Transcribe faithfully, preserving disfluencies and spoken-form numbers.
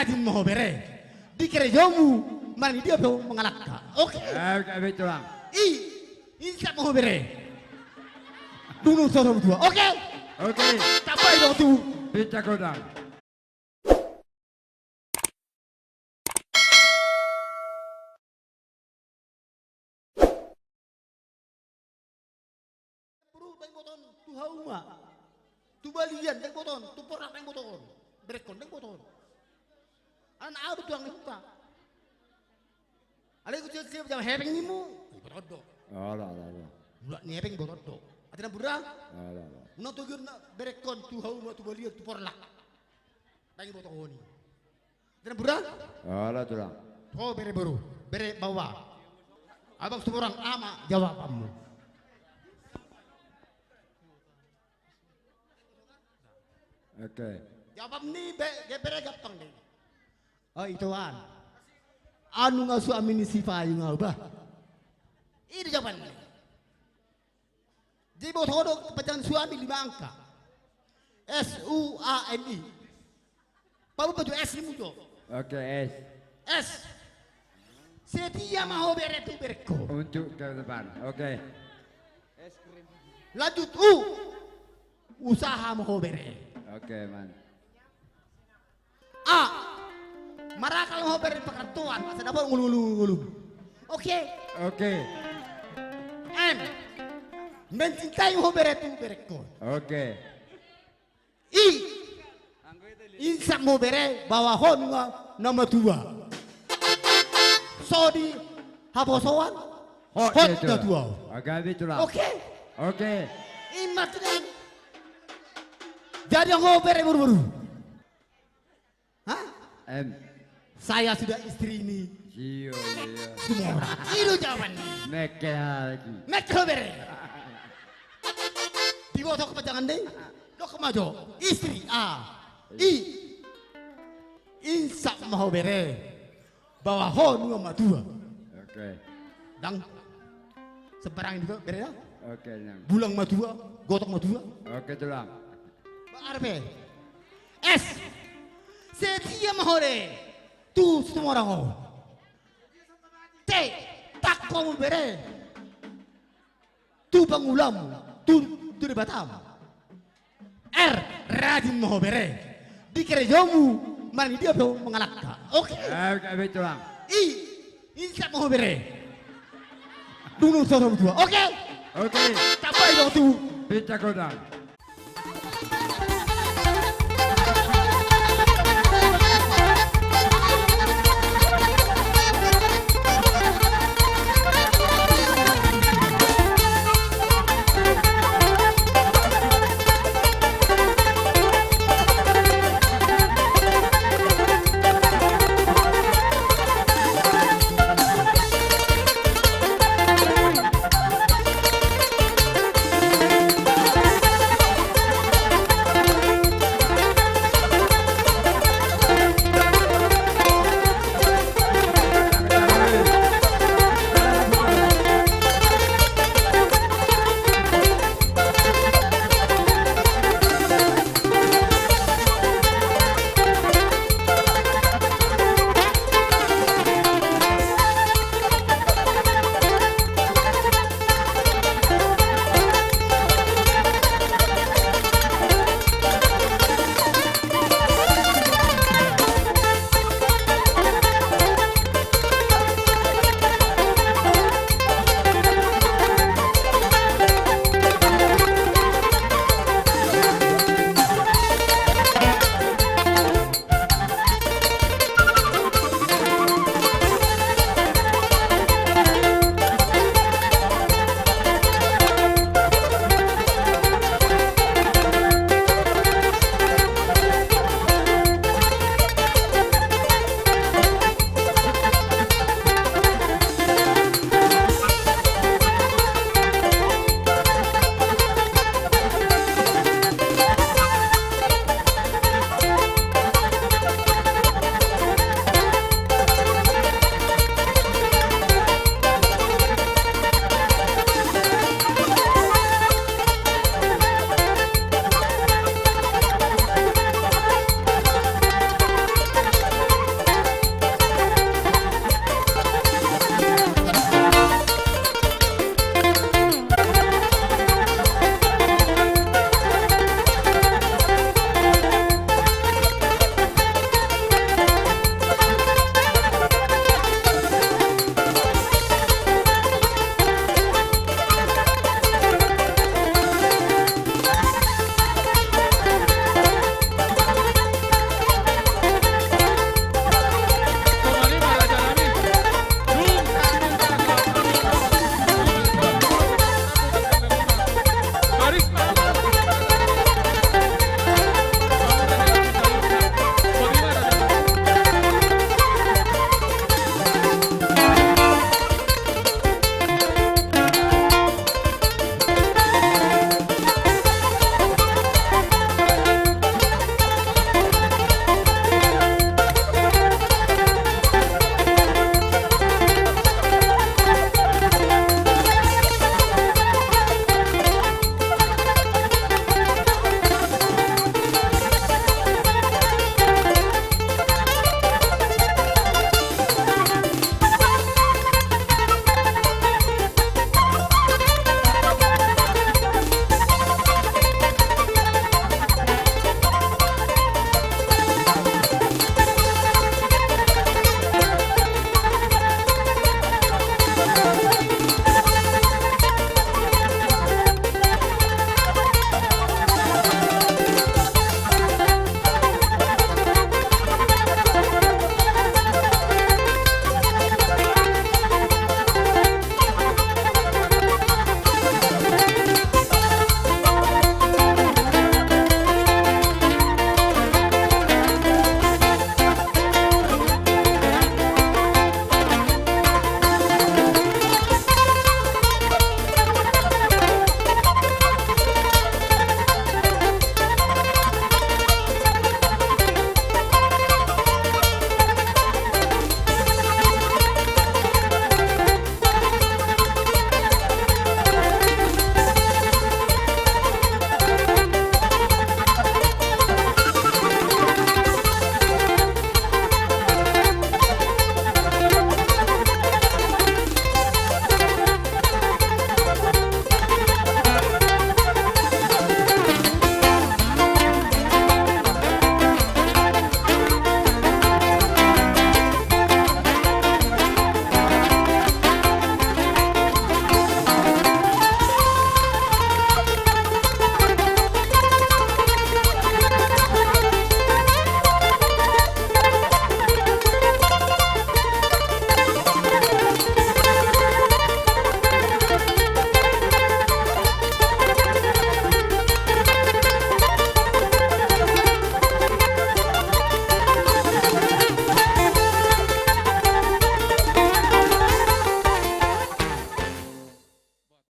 Rajin ma ho bere. Di kerejomu, manang di dia pe ho mangalangka. Oke. Oke, betul, Bang. I, insap ma ho bere. Dung so ho tua. Oke. Oke. Tambai do tu. Pita godang. Boru, ndang diboto on tu hauma. Tu balian, ndang diboto on. Tu porlak, ndang diboto on. Berekkon, ndang diboto on. Alana ahu do tulang ni huta. Alai hu siap-siap jam hepeng nimu. Diboto on do. Ala, ala, ala. Mulak ni hepeng diboto on do. Ate na burra? Ala, ala. Unang togion na berekkon tu hauma, tu balian, tu porlak. Ndang diboto on i. Ate na burra? Ala, tulang. Ho bere boru, bere baoa. Abang Situmorang, aha ma jawabanmu? Oke. Jawaban ni be-, ge-, bere gampang do i. O, ito an. Anu nga suami ni si Payung au bah. I do jawaban ni. Jadi boto ho do panjang suami lima angka. S U A M I. Pabu baju S nimu jo. Oke, S. S. Setia ma ho bere tu berekkon. Untuk ke depan. Oke. Lanjut U. Usaha ma ho bere. Oke, man. A. Marakal ma ho bere di parkantoran, asa dapot ngolu-ngolu. Oke. Oke. M. Mencintai ma ho bere tu berekkon. Oke. I. Insap ma ho bere, baoa ho nunga na matua. So di haposoan, hot, hot na tua. Oke, betul lah. Oke. Oke. I ma tutu. Jadi ho bere boru-boru. Hah? M. Saya sudah istri ni. Iyo, iyo. Situmorang. I do jawaban ni. Mekkel lagi. Mekkel bere. Diboto ho panjang ni. Dok ma jo. Istri. A. I. Insap ma ho bere. Baoa ho nunga matua. Oke. Ndang sembarang i do bere ya. Oke, nang. Bulang matua, gotok matua. Oke, tulang. Ba arpe. S. Setia ma ho bere. Tu Situmorang ho. T. Tangko ma ho bere. Tu pangulamu, tu, tu Debatam. R. Rajin ma ho bere. Di kerejomu, manang di dia pe ho mangalangka. Oke. Oke, betul, Bang. I. Insap ma ho bere. Dung so ho tua. Oke. Oke. Tambai do tu. Pita godang.